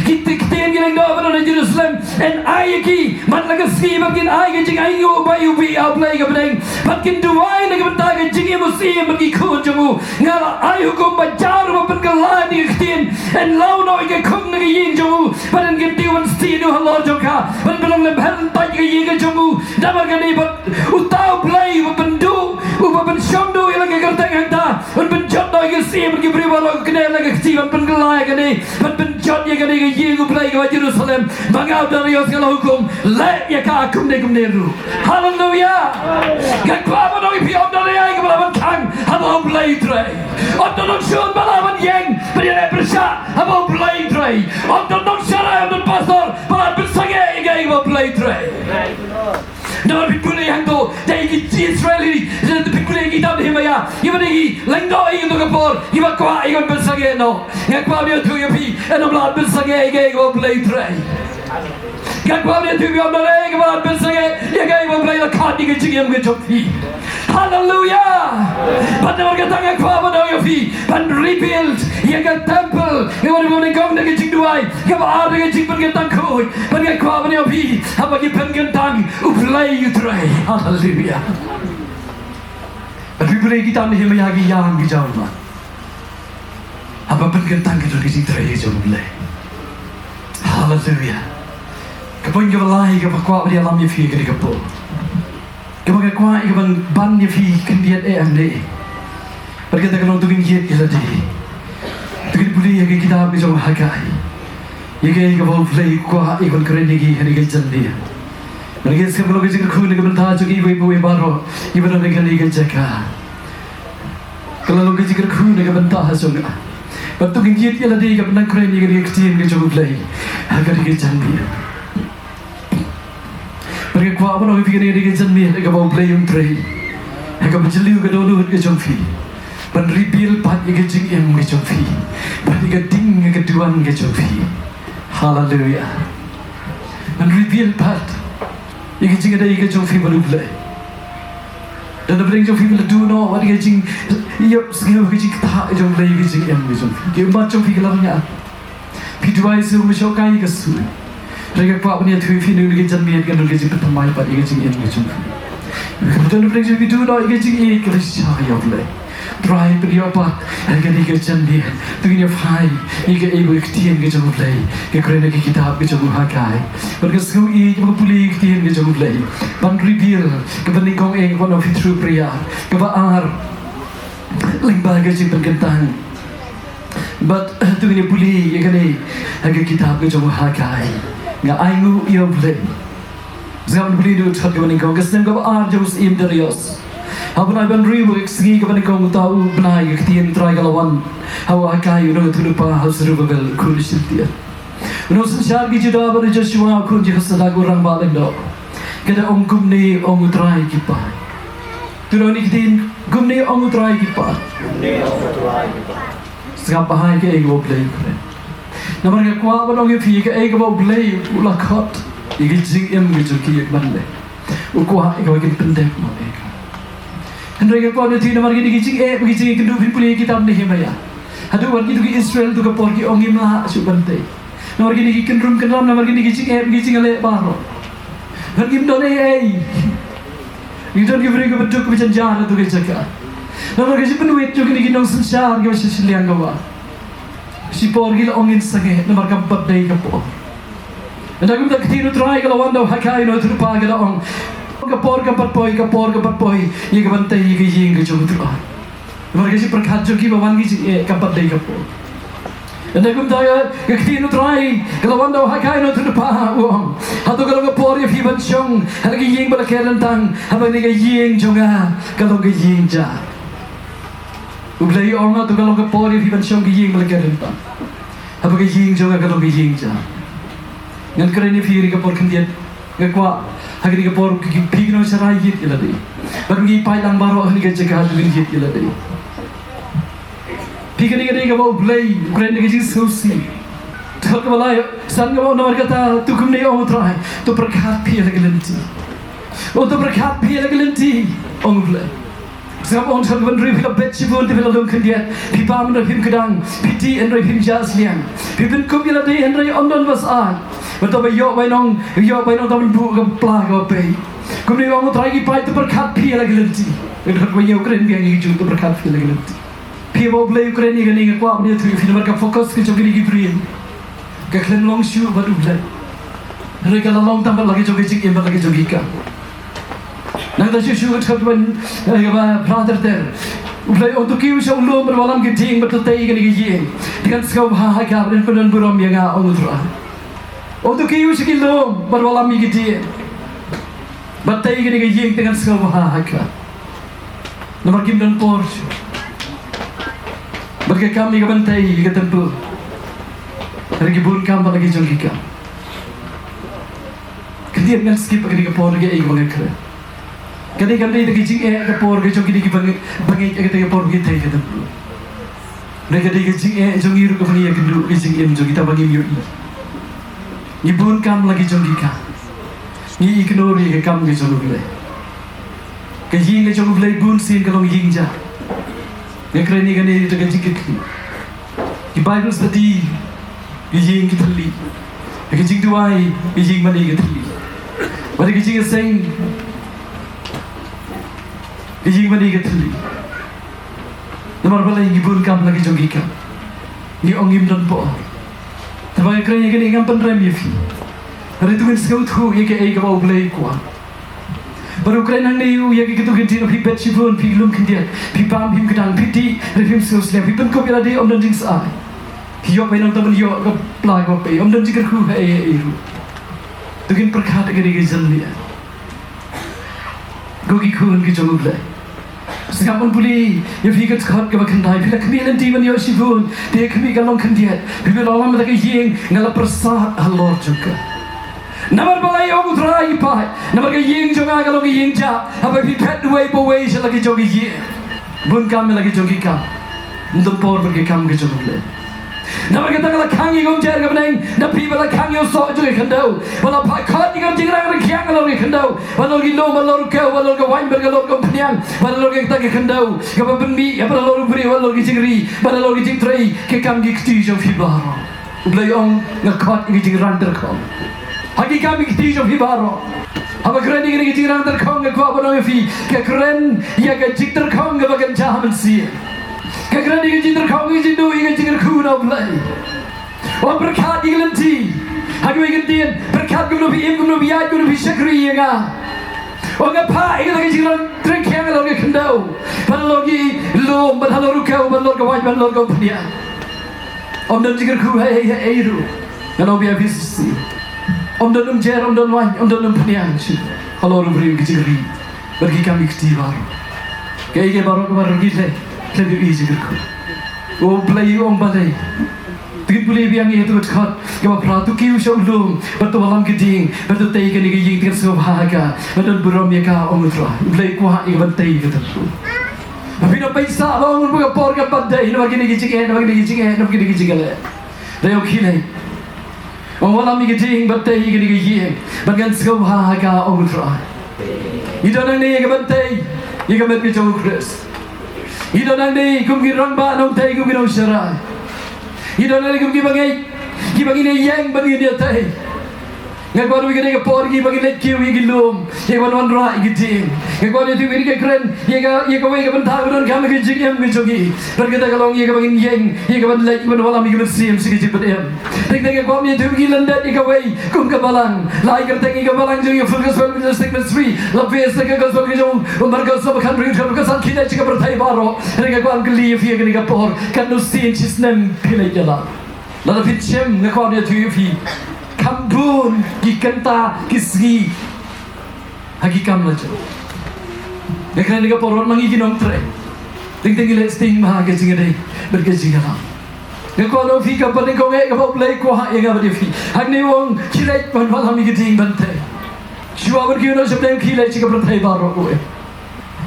ki, ki ktien ki lyngdoh ba don ha Jerusalem. Yn ai ïa ki man la ka sngi bad kin ai ka jingainguh ba ïa U Blei, ïa U Blei ka bneng. Bad kin duwai na ka bynta ka jingim u syiem bad ki khun jong u. Nga la ai hukum ba jar uba pynkylla ïa ka ktien, yn law noh ïa ka khung na ka ïing jong u, bad yn kyntiew ban stie ïa u halor jong ka, ban pynlong lem her lyntait ïa ka ïing ka jong u. Namar kane bad uta U Blei uba pynduh, uba pynshong duh ïa la ka kyrteng hangta, un pynjot noh ïa ka syiem bad ki briew baroh, kane la ka kti ban pynkylla ïa kane, ban pynjot ïa kane ka ïing U Blei kaba Jerusalem. Ma nga u Darius nga la hukum, leh ïa ka kumne kumne ruh. Haleluia. Nga kwah ban ong ïa phi, ym don ei ei kaba lah ban khang haba U Blei u trei. Ym don nongshun ba lah ban ïeng ban ïaleh pyrshah haba U Blei u trei. Ym don nongsharai, ym don pastor ba lah ban pynsangeh ïa kaei kaba U Blei u trei. Namar phi pule hangto, dei ki Israel hi, dei phi pule ki kitab Nehemiah, kiba dei ki lyngdoh ïa kato ka por, kiba kwah ïa ka ban pynsangeh noh. Nga kwah ban ïathuh ïa phi, yn ym lah ban pynsangeh ïa kaei kaba U Blei u trei. Nga kwah ban ïathuh ïa phi, ym don ei ei kaba lah ban pynsangeh ïa kaei kaba U Blei u la khot ïa ka jingim ka jong phi. Haleluia. Bad namar kata nga kwah ban ong ïa phi, ban rebuild ïa ka temple. Nga wan ban nyngkong da ka jingduwai, kaba ar da ka jingpynkyntang khuid. Bad nga kwah ban ong ïa phi, haba ki pynkyntang, U Blei u trei. Haleluia. Bad phi pule kitab Nehemiah, ki ïang ki jaw ma. Haba pynkyntang ki don ki jingtrei ka jong U Blei. Haleluia. Ka point kaba lai kaba kwah ban ïalam ïa phi ha kane ka por, kaba nga kwah ïa ka ban ban ïa phi khyndiat eh hangne. Bad kata ka long to ngin ïit ïa lade, to ngin pule ïa ka kitab ka jong u Haggai, ïa kaei kaba U Blei u kwah ïa ka ban kren ïa ngi ha kane ka janmiet. Bad nga ngeit skhem ka long ka jingkyrkhu na ka bynta jong iwei pa iwei baroh iba don ha kane ka jaka. Ka la long ka jingkyrkhu na ka bynta jong nga. Bad to ngin ïit ïa lade ïa ka ban nang kren ïa kane ka ktien ka jong U Blei ha kane ka janmiet. Bad nga kwah ban ong ïa phi kane ka dei ka janmiet ha kaba U Blei un trei ha kaba jylliew ka dohnud ka jong phi, ban rebuild pat ïa ka jingim ka jong phi, bad ïa ka ding ka duwan ka jong phi. Haleluia. Ban rebuild pat ïa ka jingïadei ka jong phi bad U Blei. Don na pdeng jong phi ba la duh noh wat ïa ka jingïap sniew, ka jingktah jong U Blei ïa ka jingim ka jong phi. Ka ummat jong phi ka la rnga. Phi duwai shuh, mynshuwa ka ïa ka shuh. Hynrei nga kwah ban ïathuh ïa phi, na kane ka janmiet kan don ka jingpynthymmai pat ïa ka jingim ka jong phi. Don na pdeng jong phi duh noh ïa ka jingïeit kaba shisha ïa U Blei. Trai pynïoh pat ha kane ka janmiet. To ngin ïa phai ïa kaei ba ka ktien ka jong U Blei ka kren ha ka kitab ka jong u Haggai. Bad nga sngew ïeit ba nga pule ïa ka ktien ka jong U Blei. Ban rebuild, kaba nyngkong eh, one of the true prayer. Kaba ar, lyngba ka jingpynkyntang. Bad to ngin ïa pule ïa kane ha ka kitab ka jong u Haggai. Nga ainguh ïa U Blei. Sngap ban pule ïa u dkhot kaba nyngkong, ka snem kaba ar jong u syiem Darius. Haba nai bynriew ka sngi kaba nyngkong uta u bnai, ka ktien Trai ka la wan ha u Haggai u nongïathuhlypa, ha u Zerubbabel u khun u Shealtiel, u nongsynshar ki Judah, bad u Joshua u khun Jehozadak u rangbah lyngdoh. Ka da ong, kumne ong U Trai ki paid. To ngin ïa ktien, kumne ong U Trai ki paid. Sngap bha ïa kaei kaba U Blei u kren. Namar nga kwah ban ong ïa phi, kaei kaba U Blei u la khot ïa ka jingim ka jong ki ïa ka ban leh, u kwah ïa kaba kin pyndep noh ïa ka. Hynrei nga kwah ban ïathuh, namar kine ki jingeh bad ki jingkynduh, phin pule ïa kitab Nehemiah. Haduh wat kito ki Israel to ka por ki ong ngim lah shuh ban tei. Namar kine ki kynrum kynram, namar kine ki jingeh bad ki jingïaleh baroh. Ngan ngim don ei ei. Ngi don ki briew kiba duk kiba jynjar ha tu ka jaka. Namar ka jingpynwit jong kine ki nongsynshar kiba sha shiliang kaba shipor ki la ong ngin sangeh namar kam pat dei ka por. Ynda kumta ka ktien U Trai ka la wan da u Hagai na u thylliej ka la ong, ka por kam pat poi, ka por kam pat poi ïa ka ban tei ïa ka ïing ka jong U Trai. Namar ka jingpyrkhat jong ki ba wan ki jingeh kam pat dei ka por. Ynda kumta ka ktien U Trai ka la wan da u Hagai na u thylliej u ong, hato ka long ka por ïa phi ban shong ha ka ïing ba la ker lyntang, haba kane ka ïing jong nga ka long ka ïing jat? U Blei u ong, hato ka long ka por ïa phi ban shong ka ïing ba la ker lyntang, haba ka ïing jong nga ka long ka ïing jat? Ngan kren ïa phi ha kane ka por khyndiat. Nga kwah ha kane ka por ki, ki, phi ki nongsharai ïit ïa lade. Bad ngi paidlang baroh ha kane ka jaka, to ngin ïit ïa lade. Phi, kane ka dei kaba U Blei u kren da ka jingsngewsih. Dkhot kaba lai, san kaba ong, namar kata to kumne ong U Trai, to pyrkhat phi ïa la ka lynti. O, to pyrkhat phi ïa la ka lynti, ong U Blei. Sngap, ong dkhot kaba hynriew, phi la bet shibun te phi la lum khyndiat, phi bam hynrei phim kdang, phi dih hynrei phim jah sliang, phi pynkup ïa lade hynrei ym don ba sah. Bad to ba ïoh bainong, ïoh bainong, to ban buh ka pla kaba pei. Kumne ong U Trai, ki paid, to pyrkhat phi ïa la ka lynti. Dkhot kaba hynñiew u kren biang ïa ki jong to pyrkhat phi ïa la ka lynti. Phi, ba U Blei u kren ïa kane, nga kwah ban ïathuh ïa phi namar ka focus ka jong kine ki briew ka khlem long shuh bad U Blei. Hynrei ka la long tang bad la ka jong ka jingim bad la ka jong ki kam. Nangta shuh shuh ka dkhot kaba, eh, kaba phra ter ter, U Blei u ong, to kiew sha u lum bad wallam ki dieng bad to tei ïa kane ka ïing. Te ngan sngewbha ha ka, bad phin don burom ïa nga, ong U Trai. O, to kiew sha ki lum bad wallam ïa ki dieng bad tei ïa kane ka ïing, te ngan sngewbha ha ka. Namar kim don por shuh bad ka kam ïa ka ban tei ïa ka temple. Hynrei ki bun kam bad la ki jong ki kam. Khyndiat ngan skip ha kane ka por, kaei kaba nga kren. Kane kam dei ka jingeh ka por ka jong kine ki bangeit, bangeit ha kata ka por ba ki tei ïa ka temple. Hynrei ka dei ka jingeh jong ngi ruh kaba ngi ïakynduh ka jingim jong kita ba ngim ïohi. Ngi bun kam la ki jong ki kam. Ngi ignore ïa ka kam ka jong U Blei. Ka ïing ka jong U Blei bun sien ka long ïing jat. Nga kren ïa kane da ka jingkitkhlieh. Ki Bible study, ka ïing ki thylliej. Ka jingduwai, ka ïing mane ka thylliej. Bad ka jingïaseng, ka ïing mane ka thylliej. Namar balei? Ngi bun kam la ki jong ki kam. Ngi ong ngim don por. Te ba nga kren ïa kane ngam pynrem ïa phi. Hynrei to ngin sngewthuh ïa kaei kaba U Blei u kwah. Bad u kren hangne ïa u, ïa kito ki ktien, phi bet shibun, phi lum khyndiat, phi bam phim kdang, phi dih hynrei phim sngewsliang, phi pynkup ïa lade, ym don jingshai. Phi ïoh bainong, to ban ïoh ka pla kaba pei, ym don jingkyrkhu ha ei ha ei ruh. To ngin pyrkhat ha kane ka jingïaid. Ko ki khun ki jong U Blei, sngap, ngan pule ïa phi ka dkhot kaba khyndai. Phi la khmih lynti ban ïoh shibun, te ïa khmih ka long khyndiat. Phi, phi la ong, la ka ïing nga la pyrsad halor jong ka. Namar balei, ong U Trai, phi? Namar ka ïing jong nga ka long ka ïing jat. Haba phi phet uwei pa uwei sha la ki jong ki ïing, bun kam ïa la ki jong ki kam. Ym don por bad ka kam ka jong U Blei. Namar kata nga la khang ïa ka umjer ka bneng, na phi ba la khang ïa u soh jong ka khyndew, ba la phah khot ïa ka jingrang rangkhiang halor ka khyndew, ba halor ki lum, ba halor u kew, ba halor ka waiñ, ba halor ka umphniang, ba halor kata ka khyndew kaba pynmih, ba halor u briew, ba halor ki jingri, ba halor ki jingtrei, ka kam ki kti jong phi baroh. U Blei u ong, nga khot ïa ka jingrang tyrkhong ha ki kam ki kti jong phi baroh. Haba kren ïa ka jingrang tyrkhong, nga kwah ban ong ïa phi, ka kren ïa ka jingtyrkhong kaba kynja ha mynsiem. Ka kren ïa ka jingtyrkhong, ïa ka jingduh, ïa ka jingkyrkhu na U Blei. Ong pyrkhat ïa ka lynti. Ha kiwei ki ktien, pyrkhat kumno phi im, kumno phi ïaid, kumno phi shakri ïa nga. Ong nga phah ïa ka jingrang rangkhiang halor ka khyndew, bad halor ki lum, bad halor u kew, bad halor ka waiñ, bad halor ka umphniang. Ym don jingkyrkhu ha ei ha ei ruh. Ngan ong biang ïa phi shisien, ym don umjer, ym don waiñ, ym don umphniang shuh halor u briew, ki jingri bad ki kam ki kti baroh. Kaei kaei baroh kaba ruh ki leh, leh ïa u jingkyrkhu. U Blei u ong balei? To ngin pule biang ïa kata ka dkhot kaba phra, to kiew sha u lum bad to wallam ki dieng bad to tei ïa kane ka ïing, te ngan sngewbha ha ka, ngan don burom ïa ka, ong U Trai. U Blei u kwah ïa ka ban tei ïa kata. Phi, nang pynshai ba ong ba ka por kam pat dei namar kine ki jingeh, namar kine ki jingeh, namar kine ki jingeh. Dei, ong khie lei. Ong wallam ïa ki dieng bad tei ïa kane ka ïing bad ngan sngewbha ha ka, ong U Trai. Ngi don hangne ïa ka ban tei ïa ka met ka jong U Khrist. Ngi don hangne kum ki rangbah nongtei, kum ki nongsharai. Ngi don hangne kum ki bangeit kiba ngin ïeng bad ngin ïatei. Nga kwah ïa kane ka por ïa kiba ngi leit kiew ïa ki lum, ïa kiba wanrah ïa ki dieng. Nga kwah ïa kiwei ki kren ïa ka, ïa kawei ka bynta kaba donkam ha ka jingim ka jong ngi. Bad kata ka long ïa kaba ngin ïeng ïa kaban leit ban wallam ïa ka mynsiem sha ka jingpynim. Teng teng nga kwah ïa kiwei ki lyndet ïa kawei kum ka balang. La ai kyrteng ïa ka balang jong ngi Full Gospel Evangelistic Ministry. La plie sa ka gospel ka jong u Markos bad ka Andrew ka san ki leit sha ka pyrthei baroh. Hynrei nga kwah ban kylli ïa phi ha kane ka por, katno sien shisnem phi leit ïalap? Lada phin shem nga kwah ban ïathuh ïa phi, kham bun ki kynta ki sngi ha ki kam la jong. Nga kren ïa ka por wat ma ngi ki nongtrei. Teng teng ngi leh sting bha ha ka jingïadei bad ka jingïalam. Nga kwah ong ïa phi ka banyngkong eh kaba U Blei u kwah ïa nga bad ïa phi. Hangne u ong khie leit ban wallam ïa ki dieng ban tei. Shuwa ban kiew noh sha pdeng khie leit sha ka pyrthei baroh, u ong.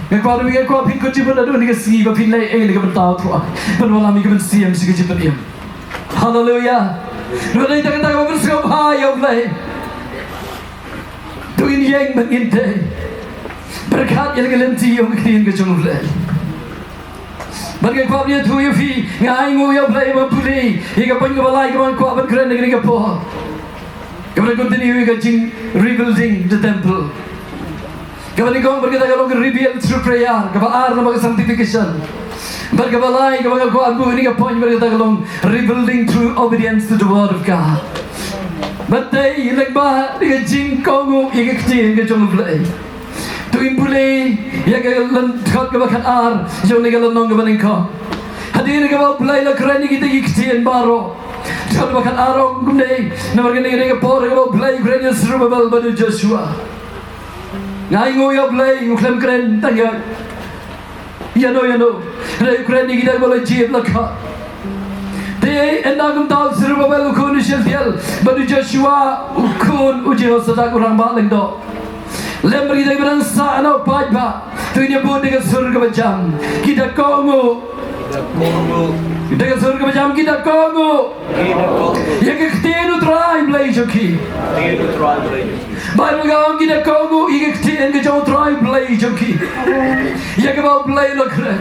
Nga kwah, nga kwah phin kut jingmut naduh kane ka sngi ba phin leh ei na ka bynta U Trai ban wallam ïa ka mynsiem sha ka jingpynim. Haleluia. Naduh kata kaba phin sngewbha ïa U Blei, to ngin ïeng bad ngin tei. Pyrkhat ïa la ka lynti ïa ka ktien ka jong U Blei. Bad nga kwah ban ïathuh ïa phi, nga ainguh ïa U Blei ba pule ïa ka point kaba lai kaba nga kwah ban kren ha kane ka por. Kaba dang continue ïa ka jing rebuilding the temple. Kaba nyngkong bad kata ka long rebuild through prayer, kaba ar namar ka sanctification. Bad kaba lai kaba nga kwah ban buh ïa ka point bad kata ka long rebuilding through obedience to the word of God. Bad tei lyngba ïa ka jingkohnguh ïa ka ktien ka jong U Blei. To ngin pule ïa ka lynnong kaba khatar jong kane ka lynnong kaba nyngkong. Hadien kaba U Blei u la kren ïa kita ki ktien baroh. Dkhot ba khatar ong kumne, namar kane ka dei ka por kaba U Blei u kren ïa u Serubabel bad u Joshua. Nga ainguh ïa U Blei, u khlem kren tang ïa ïano ïano. Hynrei u kren ïa kita kiba la jied la khot. Te ynda kumta u Serubabel u khun u Shealtiel bad u Joshua u khun u Jehosadak u rangbah lyngdoh. Lem bad kita kiba dang sah na u paidbah, to ngin ïa bud da ka sur kaba jam. Kita kohnguh. Kita kohnguh. Da ka sur kaba jam, kita kohnguh. Kita kohnguh. Ïa ka ktien U Trai Blei jong ki. Ktien U Trai Blei jong ki. Baibl ka ong kita kohnguh ïa ka ktien ka jong U Trai Blei jong ki. Ïa kaba U Blei u la kren.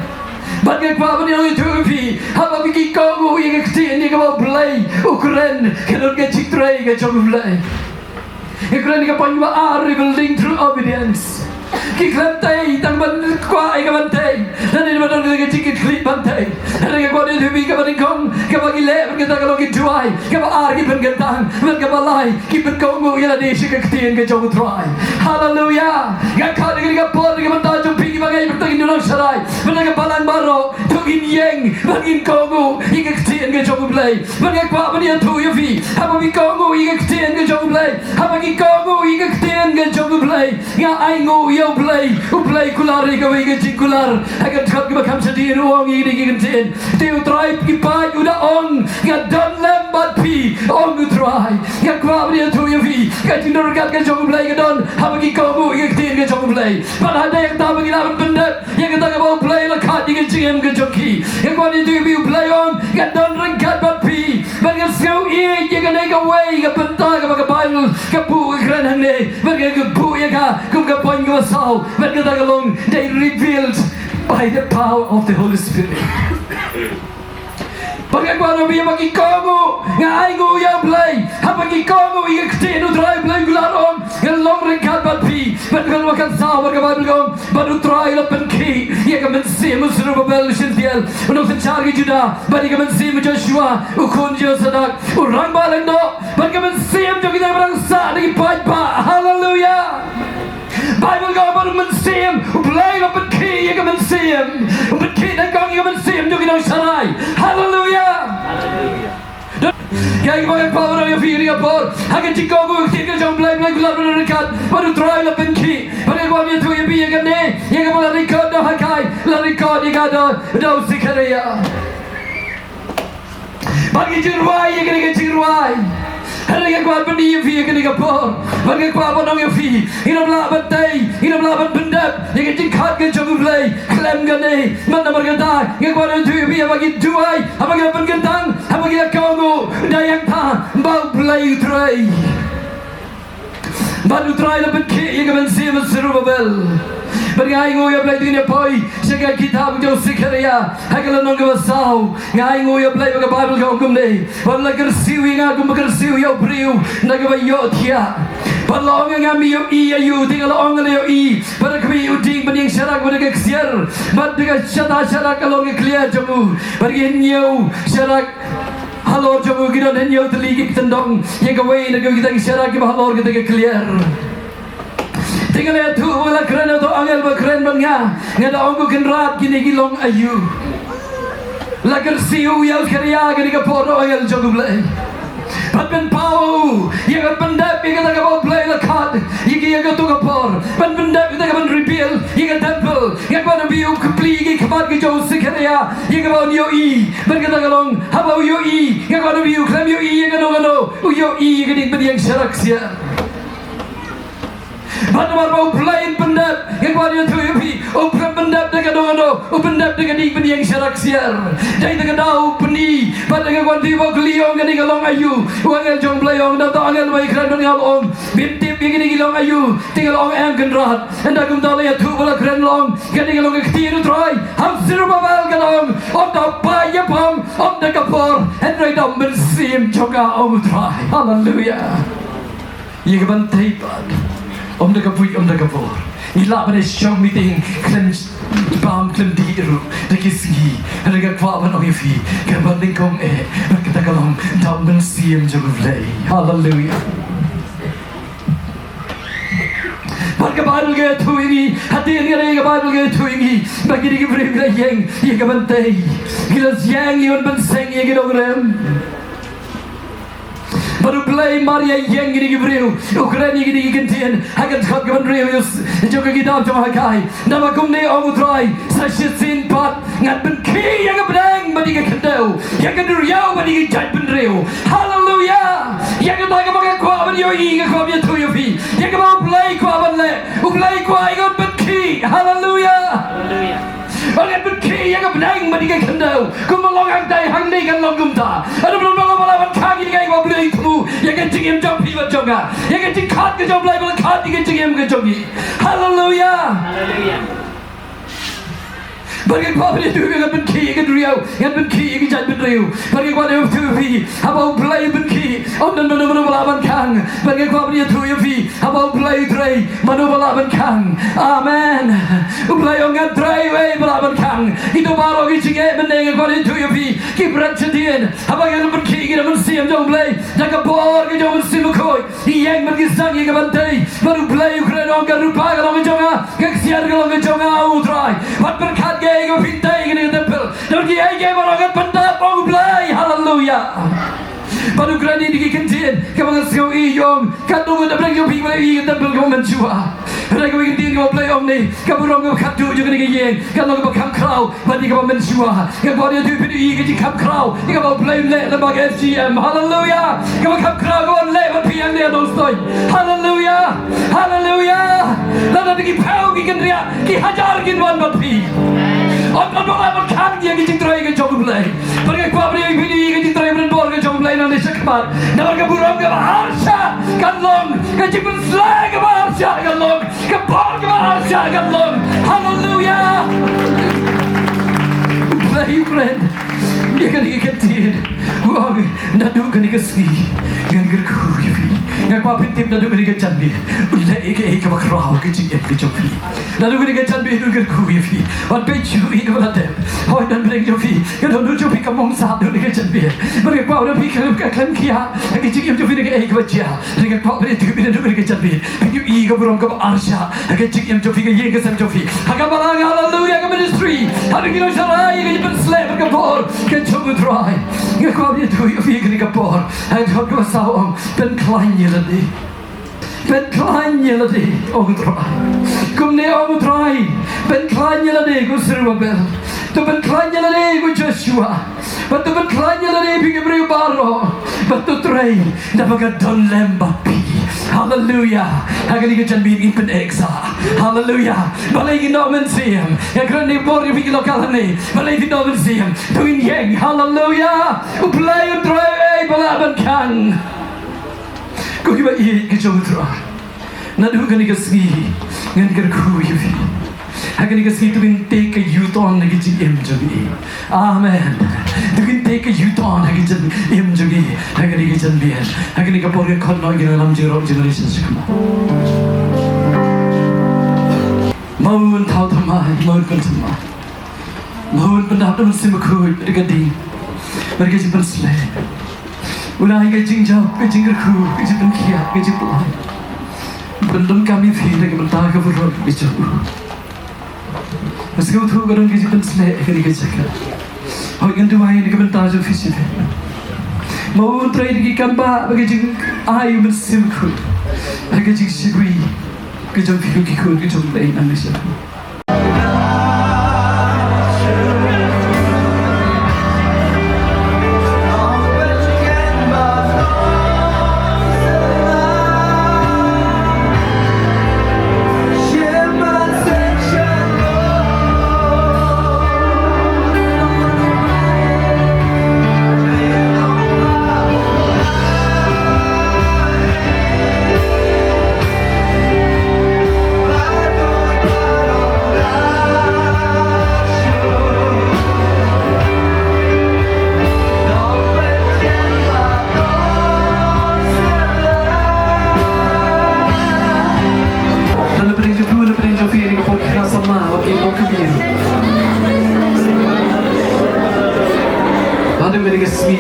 Bad nga kwah ban ïathuh ïa phi, haba ki kohnguh ïa ka ktien ïa kaba U Blei u kren, ka don ka jingtrei ka jong U Blei. Nga kren ïa ka point ba ar, rebuilding through obedience. Ki khlem tei tang ban kwah ïa ka ban tei. Lane ba don ka jingkitkhlieh ban tei. Hynrei nga kwah ban ïathuh ïa phi, kaba nyngkong kaba ki leh bad kata ka long ki duwai. Kaba ar ki pynkyntang. Bad kaba lai ki pynkohnguh ïa lade sha ka ktien ka jong U Trai. Haleluia. Nga khot ïa kane ka por na ka bynta jong phi kiba ngeit bad ki nongshakri bad na ka balang baroh. To ngin ïeng bad ngin kohnguh ïa ka ktien ka jong U Blei. Bad nga kwah ban ïathuh ïa phi, haba phi kohnguh ïa ka ktien ka jong U Blei, haba ngi kohnguh ïa ka ktien ka jong U Blei, nga ainguh ïa U Blei, U Blei u kular ïa kawei ka jingkular ha ka dkhot kaba kham shadien, u ong ïa kine ki kyntien: Te U Trai ki paid u da ong, nga don lem bad phi, ong U Trai. Nga kwah ban ïathuh ïa phi, ka jingdon ryngkat ka jong U Blei ka don haba ngi kohnguh ïa ka ktien ka jong U Blei. Bad haba ïa kata ba ngi lah ban pyndep ïa kata kaba U Blei u la khot ïa ka jingim ka jong ki. Nga kwah ban ïathuh ïa phi, U Blei u ong, nga don ryngkat bad phi. Bad nga sngew ïeit ïa kane kawei ka bynta kaba ka Baibl ka buh, ka kren hangne. Bad nga buh ïa ka kum ka point kaba saw. Bad kata ka long, they revealed by the power of the Holy Spirit. Bad nga kwah ban ong ïa phi, haba ngi kohnguh, nga ainguh ïa U Blei. Haba ngi kohnguh ïa ka ktien U Trai, U Blei u kular, u ong, nga long ryngkat bad phi. Bad ka long ba kan saw, bad ka Baibl ka ong, bad U Trai u la pynkhih ïa ka mynsiem u Serubabel u Shealtiel, u nongsynshar ka Judah, bad ïa ka mynsiem u Joshua u khun Jehosadak u rangbah lyngdoh, bad ka mynsiem jong kita kiba dang sah na ki paidbah. Haleluia. Baibl ka ong ba u mynsiem, U Blei u la pynkhih ïa ka mynsiem. U pynkhih nyngkong ïa ka mynsiem jong ki nongshakri. Haleluia. Haleluia. Ïa kaba nga kwah ban ong ïa phi ha kane ka por, ha ka jingkohnguh ïa ka ktien ka jong U Blei, U Blei u kular, u don ryngkat, bad U Trai u la pynkhih. Bad nga kwah ban ïathuh ïa phi ïa kane, ïa kaba la record da u Haggai, la record ïa ka da, da u Sekhariah. Bad ngi jingrwai ïa kane ka jingrwai. Hynrei nga kwah ban pyni ïa phi ha kane ka por, bad nga kwah ban ong ïa phi, ngin ym lah ban tei, ngin ym lah ban pyndep ïa ka jingkhot ka jong U Blei khlem kane. Bad namar kata nga kwah ban ïathuh ïa phi, haba ngi duwai, haba ngi pynkyntang, haba ngi kohnguh, da ïa kata ba U Blei u trei. Bad U Trai u la pynkhih ïa ka mynsiem u Serubabel. Bad nga ainguh ïa U Blei, to ngin ïa poi sha ka kitab jong u Sekhariah ha ka lynnong kaba saw. Nga ainguh ïa U Blei ba ka Baibl ka ong kumne, ba u la kyrsiew ïa nga kumba kyrsiew ïa u briew na kaba ïohthiah. La ong nga, me ïohi ïa u? Te nga la ong nga la ïohi. Bad da ka khmih u dieng ban ïeng sharak bad da ka ksiar, bad da ka shata sharak ka long ka khlieh jong u. Bad ki hynñiew sharak halor jong u ki don hynñiew tylli ki tyndong, ïa kawei na kawei ki tang sharak kiba halor kita ki khlieh. Te nga la ïathuh, nga la kren, to angel ba kren bad nga, nga da ong, ko Kynrad, kine ki long aïu? La kyrsiew u ïa u Zakaria ha kane ka por, to angel jong U Blei. Bad pynpaw ïa ka pyndep ïa kata kaba U Blei la khot ïa ki ha kato ka por, ban pyndep ïa kata, ban rebuild ïa ka temple. Nga kwah ban plie ïa ki khmat ki jong u Zakaria ïa kaba un ïohi. Bad kata ka long, haba u ïohi, nga kwah ban plie, u khlem ïohi ïa kano kano, u ïohi ïa ka dieng ban ïeng sharak ksiar. Bad namar ba U Blei un pyndep, nga kwah ban ïathuh ïa phi, um pyndep da kano kano, u pyndep da ka dieng ban ïeng sharak ksiar. Dei da ka daw u pyni, bad nga kwah ban ïathuh ba u kylli ong, kane ka long aïu? U angel jong U Blei ong, da uto u angel ba ïakren bad nga u ong, mem tip ïa kine ki long aïu? Te nga la ong, em Kynrad. Ynda kumta la ïathuh bad la kren, la ong, kane ka long ka ktien U Trai ha u Serubabel, ka ong, ym da paiñ ïapong, ym da ka por, hynrei da u Mynsiem jong nga, ong U Trai. Haleluia. Ïa ka ban tei pat, ym da ka buit, ym da ka bor. Ngi lah ban ïa shong meeting khlem bam khlem dih ruh da ki sngi. Hynrei nga kwah ban ong ïa phi, ka ban nyngkong eh, bad kata ka long da u Mynsiem jong U Blei. Haleluia. Bad ka Baibl ka ïathuh ïa ngi, hadien ka dei ka Baibl ka ïathuh ïa ngi ba kine ki briew ki la ïeng ïa ka ban tei. Ki la ïeng ïa ka ban pynseng ïa ki nongrim. Bad U Blei mar ïa ïeng kine ki briew, u kren ïa kine ki kyntien ha ka dkhot ka ban hynriew ïa u s-, jong ka kitab jong Haggai. Naba kumne ong U Trai, sa shisien pat ngan pynkhih ïa ka bneng bad ïa ka khyndew, ïa ka duriaw bad ïa ka jaitbynriew. Haleluia! Ïa kata kaba nga kwah ban ïohi, nga kwah ban ïathuh ïa phi, ïa kaba U Blei kwah ban leh. U Blei kwah ïa ka ban pynkhih. Haleluia! Haleluia. Ba ngan pynkhih ïa ka bneng bad ïa ka khyndew. Kumba long hangtai, hangne kan long kumta. Haduh ba long ba la ban khang ïa kaei kaba U Blei u thmu ïa ka jingim jong phi bad jong nga, ïa ka jingkhot ka jong U Blei ba la khot ïa ka jingim ka jong ngi. Haleluia. Haleluia. Bad nga kwah ban ïathuh, ngan pynkhih ïa ka duriaw, ngan pynkhih ïa ka jaitbynriew. Bad nga kwah ban ïathuh ïa phi, haba U Blei u pynkhih, ym don mano mano ba lah ban khang. Bad nga kwah ban ïathuh ïa phi, haba U Blei u trei, mano ba lah ban khang? Amen. U Blei u ong, ngan trei, uei ba lah ban khang? Kito baroh ki jingeh mynne, nga kwah ban ïathuh ïa phi, ki bret shadien. Haba ngan pynkhih ïa ki da u Mynsiem jong U Blei, da ka bor ka jong u Mynsiem Bakhuid, ki ïeng bad ki sdang ïa ka ban tei. Bad U Blei u kren, u ong, ka rupa ka long ka jong nga, ka ksiar ka long ka jong nga, ong U Trai. Bad pyrkhat kaei kaba phin tei ha kane ka temple, da kiei kiei baroh ngan pyndap, ong U Blei. Haleluia. Bad u kren ïa kine ki kyntien, kaba ngan sngew ïa u ong, katno ngut na pdeng jong phi kiba ïohi ïa ka temple kaba mynshuwa? Hynrei kawei ka kyntien kaba U Blei u ong ne, ka burom kaba khatduh jong kane ka ïing ka long kaba kham khraw bad ïa kaba mynshuwa. Nga kwah ban ïathuh ïa phi, ïa ka jingkham khraw, ïa kaba U Blei u leh lyngba ka F G M. Haleluia. Kaba kham khraw kaba u leh bad phi hangne ha Nongstoiñ. Haleluia. Haleluia. Lada ki phew ki kynriah, ki hajar kin wan bad phi, ym don ba lah ban khang ïa ka jingtrei ka jong U Blei. Bad nga kwah ban ïathuh ïa phi ïa ka jingtrei ban bor ka jong U Blei nangne shakhmat. Namar ka burom kaba arshah kan long, ka jingpynsleh kaba arshah kan long, ka bor kaba arshah kan long. Haleluia. U Blei u kren ïa kane ka ktien, u ong, naduh kane ka sngi ngan kyrkhu ïa phi. Nga kwah phin tip, naduh kane ka janmiet un leh ïa kaei kaba khraw ha ka jingim ka jong phi. Naduh kane ka janmiet un kyrkhu ïa phi. Wat peit shuh ïa kaba la dep. Hooid, don pdeng jong phi, ka dohnud jong phi ka mong sah naduh kane ka janmiet. Bad nga kwah ban ong ïa phi, khlem, khlem khia ha ka jingim jong phi na kaei kaba jia. Nga kwah ban ïathuh ïa phi, naduh kane ka janmiet phin ïohi ïa ka burom kaba arshah ha ka jingim jong phi, ka ïing ka sem jong phi, ha ka balang, haleluia, ka ministry, ha ka jingïasyrdoh, ka jingpynsleh bad ka bor ka jong U Trai. Nga kwah ban ïathuh ïa phi ha kane ka por, ha ka dkhot kaba saw u ong, pynkhlaiñ ïa lade. Pynkhlaiñ ïa lade, ong U Trai. Kumne ong U Trai, pynkhlaiñ ïa lade, ko Serubabel. To pynkhlaiñ ïa lade, ko Joshua. Bad to pynkhlaiñ ïa lade, phi ki briew baroh. Bad to trei, naba nga don lem bad phi. Haleluia. Ha kane ka janmiet ngin pyneh sah. Haleluia. Balei ngin noh mynsiem? Nga kren ïa ki bor ïa phi ki local hangne. Balei phi noh mynsiem? To ngin ïeng. Haleluia. U Blei un trei, uei ba lah ban khang? Ko kiba ïeit ki jong U Trai, naduh kane ka sngi ngan kyrkhu ïa phi. Ha kane ka sngi to ngin take ka U-turn ha ka jingim jong ngi. Amen. To ngin take ka U-turn ha ka jingim jong ngi ha kane ka jingim. Ha kane ka por nga khot noh ïa ki nongïalam jingrwai generation sha khmat. Mo un thaw thymmai, mo un pynthymmai. Mo un pyndap da u Mynsiem Bakhuid da ka ding. Bad ka jingpynshlei. Un ai ka jingjop, ka jingkyrkhu, ka jingpynkhiah, ka jingpyllait. Pyndonkam ïa phi na ka bynta ka burom ka jong u. Nga sngewthuh ka don ka jingpynshlei ha kane ka jaka. Hooid ngan duwai na ka bynta jong phi shibun. Mo un trei da ki kam ba, ba ka jingai u Mynsiem Bakhuid. Ha ka jingshakri ka jong phi ki khun ki jong U Blei nangne sha. Lada pdeng jong phi, lada pdeng jong phi, ïa ka por khana samla, wat ïa ka por kmie. Lada mynta ka sngi,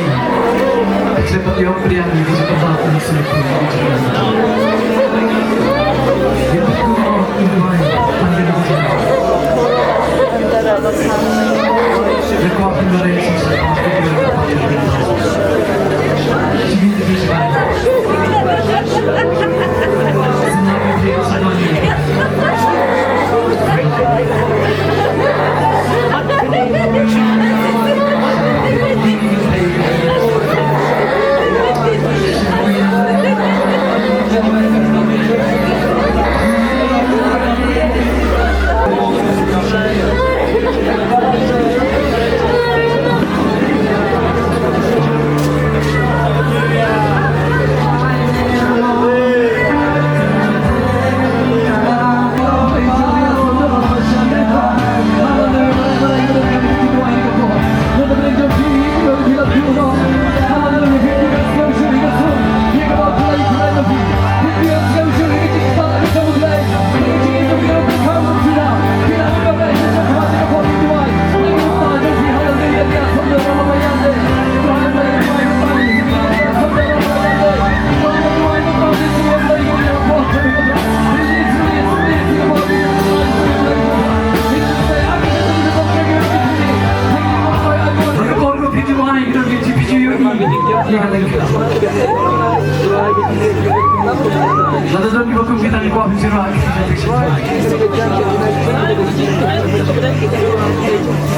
ka khlem pat ïoh pdiang ïa ka jingkyrpad, ïa ka jingkyrpad, ïa ka jingkyrpad. Ïa ka por kmie, ïa ka por kmie.